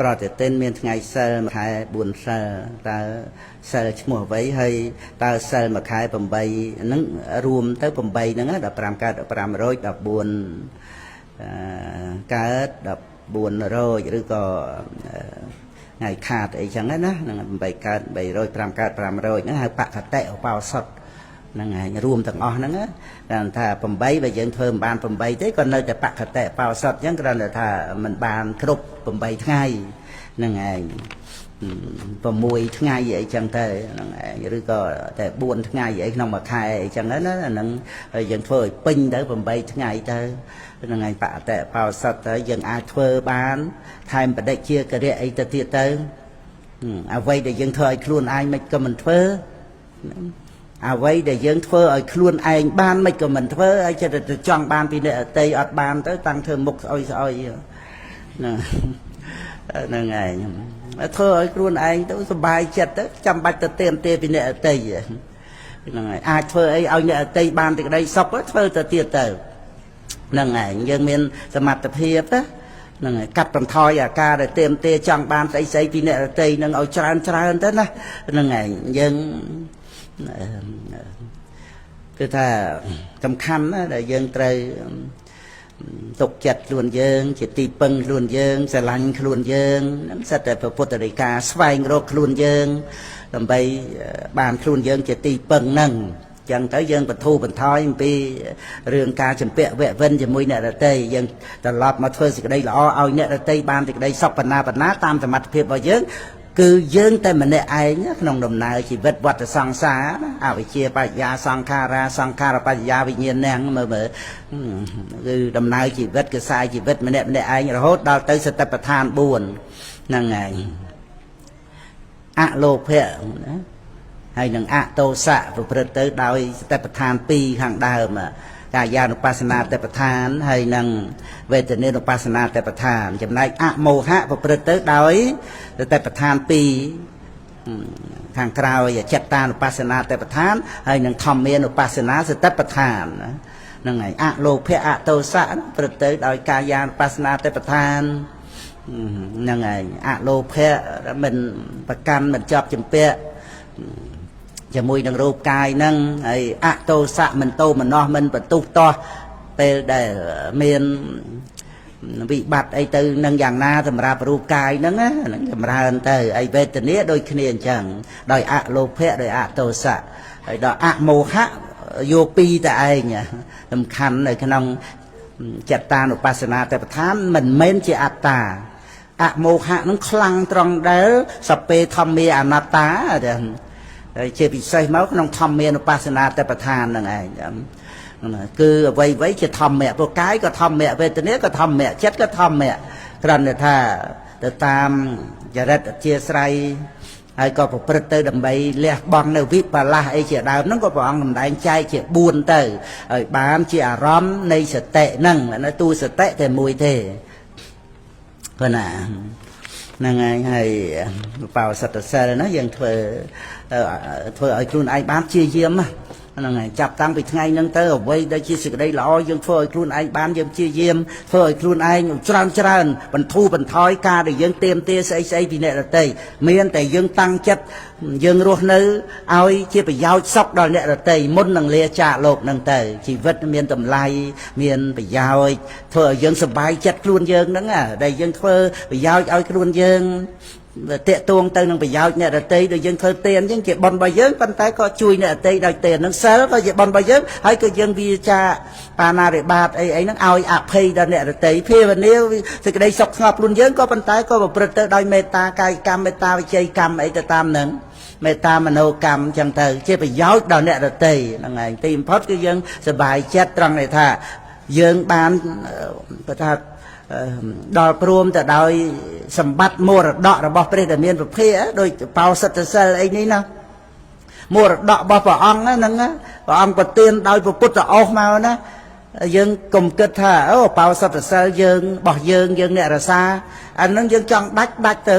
ប្រតិទិនមានថ្ងៃសិលមួយខែ4សិលតើសិលឈ្មោះអ្វីហើយតើសិលមួយខែ8ហ្នឹងរួមទៅ8ហ្នឹង15កើត514កើត1400ឬក៏ថ្ងៃខាតអីចឹងណាហ្នឹង8កើត300 5កើត500ហ្នឹងហៅបកតិឧបោសថហ្នឹងឯងរួមទាំងអស់ហ្នឹងតែថា8បើយើងធ្វើមិនបាន8ទេក៏នៅតែបកតិបោសុតអញ្ចឹងគ្រាន់តែថាមិនបានគ្រប់8ថ្ងៃហ្នឹងឯង6ថ្ងៃអីចឹងទៅហ្នឹងឯងឬក៏តែ4ថ្ងៃអីក្នុងមួយខែអីចឹងណាហ្នឹងយើងធ្វើឲ្យពេញទៅ8ថ្ងៃទៅហ្នឹងឯងបកតិបោសុតទៅយើងអាចធ្វើបានថែមបដិជាករៈអីទៅទៀតទៅអ្វីដែលយើងធ្វើឲ្យខ្លួនឯងមិនក៏មិនធ្វើអ្វីដែលយើងធ្វើឲ្យខ្លួនឯងបានមិនក៏មិនធ្វើហើយចិត្តទៅចង់បានពីអ្នកអតីអត់បានទៅតាំងធ្វើមុខស្អុយស្អុយហ្នឹងហ្នឹងឯងធ្វើឲ្យខ្លួនឯងទៅសុបាយចិត្តទៅចាំបាច់ទៅទៀមទាពីអ្នកអតីហ្នឹងហើយអាចធ្វើអីឲ្យអ្នកអតីបានសេចក្តីសុខធ្វើទៅទៀតទៅហ្នឹងឯងយើងមានសមត្ថភាពណាហ្នឹងហើយកាត់បន្ថយអាការដែលទៀមទាចង់បានស្អីស្អីពីអ្នកដតីនឹងឲ្យច្រើនច្រើនទៅណាហ្នឹងឯងយើងគឺថាសំខាន់ណាដែលយើងត្រូវទុកចិត្តខ្លួនយើង ជាទីពឹងខ្លួនយើងស្រឡាញ់ខ្លួនយើងហ្នឹងសិតតែពុទ្ធរិកាស្វែងរកខ្លួនយើងដើម្បីបានខ្លួនយើងជាទីពឹងហ្នឹងចឹងទៅយើងបធូរបន្ថយអំពីរឿងការចម្ពាក់វៈវិនជាមួយអ្នកដតីយើងត្រឡប់មកធ្វើសេចក្តីល្អឲ្យអ្នកដតីបានសេចក្តីសុខបណ្ណាបណ្ណាតាមសមត្ថភាពរបស់យើងគឺយើងតែម្នាក់ឯងក្នុងដំណើរជីវិតវត្តសង្សារអវិជ្ជាបញ្ញាសង្ខារាសង្ខារបញ្ញាវិញ្ញាណមើលមើលគឺដំណើរជីវិតគឺខ្សែជីវិតម្នាក់ម្នាក់ឯងរហូតដល់ទៅសតិប្បដ្ឋាន4ហ្នឹងឯងអលោភៈណាហើយនឹងអតោសៈប្រព្រឹត្តទៅដោយសតិប្បដ្ឋាន2ខាងដើមកាយានុបស្សនាតិប្បដ្ឋានហើយនឹងវេទនានុបស្សនាតិប្បដ្ឋានចំណែកអមោហៈប្រព្រឹត្តទៅដោយសតិប្បដ្ឋាន2ខាងក្រោយចិត្តតានុបស្សនាតិប្បដ្ឋានហើយនឹងធម្មានុបស្សនាសតិប្បដ្ឋានហ្នឹងហើយអលោភៈអតោសៈប្រព្រឹត្តទៅដោយកាយានុបស្សនាតិប្បដ្ឋានហ្នឹងហើយអលោភៈមិនប្រកាន់មិនជាប់ជំពាក់ជាមួយនឹងរូបកាយហ្នឹងហើយអតោសៈមិនតោមនោះមិនបន្ទុះតោះពេលដែលមានវិបត្តិអីទៅនឹងយ៉ាងណាសម្រាប់រូបកាយហ្នឹងហ្នឹងចម្រើនទៅហើយវេទនាដូចគ្នាអញ្ចឹងដោយអលោភៈដោយអតោសៈហើយដល់អមោហៈយកពីរតែឯងសំខាន់នៅក្នុងចិត្តតានុបស្សនាតបដ្ឋានមិនមែនជាអត្តាអមោហៈនឹងខ្លាំងត្រង់ដែលសពេធម្មាអនត្តាហើយជាពិសេសមកក្នុងធម្មានុបស្សនាតបដ្ឋានហ្នឹងឯងគឺអ្វីអ្វីជាធម្មៈព្រោះកាយក៏ធម្មៈវេទនាក៏ធម្មៈចិត្តក៏ធម្មៈគ្រាន់តែថាទៅតាមចរិតអធិស្រ័យហើយក៏ប្រព្រឹត្តទៅដើម្បីលះបង់នៅវិបលាសអីជាដើមហ្នឹងក៏ព្រះអង្គសម្ដែងចែកជា4ទៅឲ្យបានជាអារម្មណ៍នៃសតិហ្នឹងណាទូសតិតែមួយទេគាត់ណាហ្នឹងហើយហើយបោសិទ្ធសិលណាយើងធ្វើធ្វើឲ្យខ្លួនឯងបានជាយាមហ្នឹងហើយចាប់តាំងពីថ្ងៃហ្នឹងទៅអ្វីដែលជាសេចក្តីល្អយើងធ្វើឲ្យខ្លួនឯងបានយើងជាយាមធ្វើឲ្យខ្លួនឯងច្រើនច្រើនបន្ធូរបន្ថយការដែលយើងទៀមទាស្អីស្អីពីអ្នកដទៃមានតែយើងតាំងចិត្តយើងរស់នៅឲ្យជាប្រយោជន៍សុខដល់អ្នកដទៃមុននឹងលាចាកលោកហ្នឹងទៅជីវិតមានតម្លៃមានប្រយោជន៍ធ្វើឲ្យយើងសប្បាយចិត្តខ្លួនយើងហ្នឹងដែលយើងធ្វើប្រយោជន៍ឲ្យខ្លួនយើងតាកតួងទៅនឹងប្រយោជន៍អ្នកដតីដូចយើងធ្វើទានអញ្ចឹងជាបុណ្យរបស់យើងប៉ុន្តែក៏ជួយអ្នកដតីដោយទាននឹងសិលក៏ជាបុណ្យរបស់យើងហើយក៏យើងវាចាបាណារិបាតអីអីហ្នឹងឲ្យអភ័យដល់អ្នកដតីភាវនាសេចក្តីសុខស្ងប់ខ្លួនយើងក៏ប៉ុន្តែក៏ប្រព្រឹត្តទៅដោយមេត្តាកាយកម្មមេត្តាវិជ័យកម្មអីទៅតាមហ្នឹងមេត្តាមโนកម្មអញ្ចឹងទៅជាប្រយោជន៍ដល់អ្នកដតីហ្នឹងឯងទីបំផុតគឺយើងសប្បាយចិត្តត្រង់នេះថាយើងបានបើថាដល់ព្រមទៅដោយសម្បត្តិមរតករបស់ព្រះដែលមានពភាដោយបោសិទ្ធសិលអីនេះណាមរតករបស់ព្រះអង្គហ្នឹងព្រះអង្គប្រទានដោយព្រះពុទ្ធអោសមកណាយើងកុំគិតថាអូបោសិទ្ធសិលយើងរបស់យើងយើងអ្នករសាអាហ្នឹងយើងចង់ដាច់ដាច់ទៅ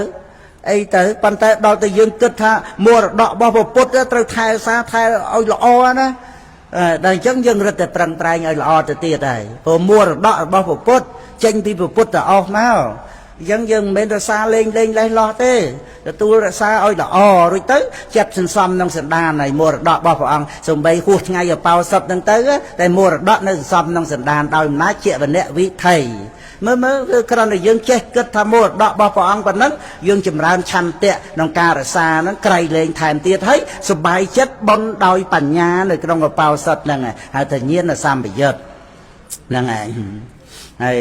អីទៅប៉ុន្តែដល់ទៅយើងគិតថាមរតករបស់ព្រះពុទ្ធត្រូវថែសារថែឲ្យល្អណាដល់អញ្ចឹងយើងរឹតតែប្រឹងប្រែងឲ្យល្អទៅទៀតហើយព្រោះមរតករបស់ព្រះពុទ្ធចេញពីព្រះពុទ្ធអស់មក អញ្ចឹងយើងមិនមែនរក្សាលេងលេងលេះលោះទេទទួលរក្សាឲ្យល្អរួចទៅចិត្តសន្សំក្នុងសន្តានហើយមរតករបស់ព្រះអង្គសំបីហួសថ្ងៃអបោសុតហ្នឹងទៅតែមរតកនៅសន្សំក្នុងសន្តានដោយអំណាចជាវនវិថីមើលមើលគឺគ្រាន់តែយើងចេះគិតថាមរតករបស់ព្រះអង្គប៉ុណ្ណឹងយើងចម្រើនឆន្ទៈក្នុងការរក្សាហ្នឹងក្រៃលែងថែមទៀតហើយសบายចិត្តបុណ្យដោយបញ្ញានៅក្នុងអបោសុតហ្នឹងហៅថាញាណសម្បយុទ្ធហ្នឹងឯងហើយ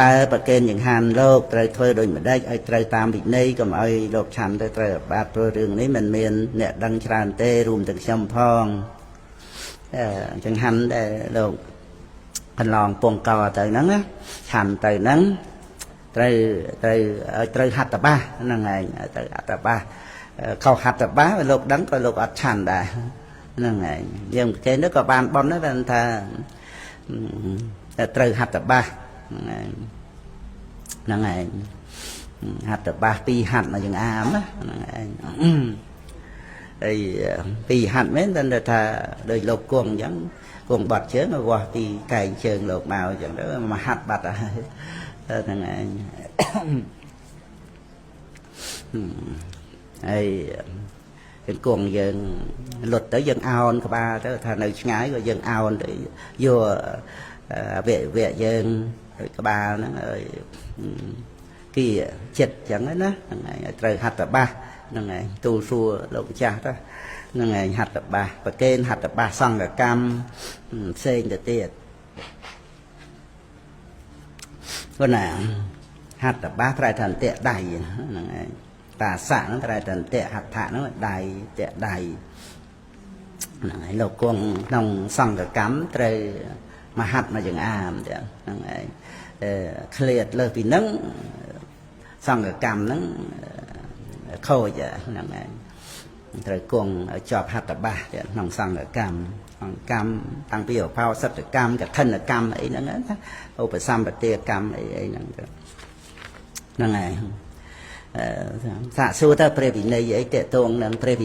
តើប្រកេនចង្ហាន់លោកត្រូវធ្វើដូចម្ដេចឲ្យត្រូវតាមវិន័យកុំឲ្យលោកឆាន់ទៅត្រូវអាបត្តិព្រោះរឿងនេះមិនមានអ្នកដឹងច្រើនទេរួមទាំងខ្ញុំផងចង្ហាន់ដែលលោកកន្លងពងកទៅហ្នឹងណាឆាន់ទៅហ្នឹងត្រូវត្រូវឲ្យត្រូវហត្ថបាសហ្នឹងឯងត្រូវហត្ថបាសខុសហត្ថបាសលោកដឹងក៏លោកអត់ឆាន់ដែរហ្នឹងឯងយើងប្រកេននោះក៏បានប៉ុនដែរបានថាត្រូវហត្ថបាសហ្នឹងឯងហត្ថបាសពីរហត្ថមកចង្អាមណាហ្នឹងឯងហើយពីរហត្ថមែនតែថាដោយលោកគង់អញ្ចឹងគង់បាត់ជើងវាស់ពីកែងជើងលោកមកអញ្ចឹងទៅមកហាត់បាត់ហើយហ្នឹងឯងហើយជង្គង់យើងលុតទៅយើងអោនក្បាលទៅថានៅឆ្ងាយក៏យើងអោនទៅយកអវយវៈយើងក្បាលហ្នឹងឲ្យគីចិត្តអញ្ចឹងណាហ្នឹងឯងត្រូវហត្ថបាសហ្នឹងឯងទូលសួរលោកម្ចាស់ទៅហ្នឹងឯងហត្ថបាសប្រកេនហត្ថបាសសង្ឃកម្មផ្សេងទៅទៀតព្រោះណាហត្ថបាសប្រែថាអន្តៈដៃហ្នឹងឯងតាសៈហ្នឹងប្រែថាអន្តៈហត្ថៈហ្នឹងដៃតៈដៃហ្នឹងឯងលោកគង់ក្នុងសង្ឃកម្មត្រូវមហាត់មកចង្អាមទៀតហ្នឹងឯងឃ្លាតលើសពីហ្នឹងសង្ឃកម្មហ្នឹងខូចហ្នឹងឯងត្រូវគង់ឲ្យជាប់ហត្ថបាសទៀតក្នុងសង្ឃកម្មអង្គកម្មតាំងពីអបោសិទ្ធកម្មកឋិនកម្មអីហ្នឹងណាឧបសម្បទាកម្មអីអីហ្នឹងហ្នឹងឯងសាកសួរទៅព្រះវិន័យអីតេតងនឹងព្រះ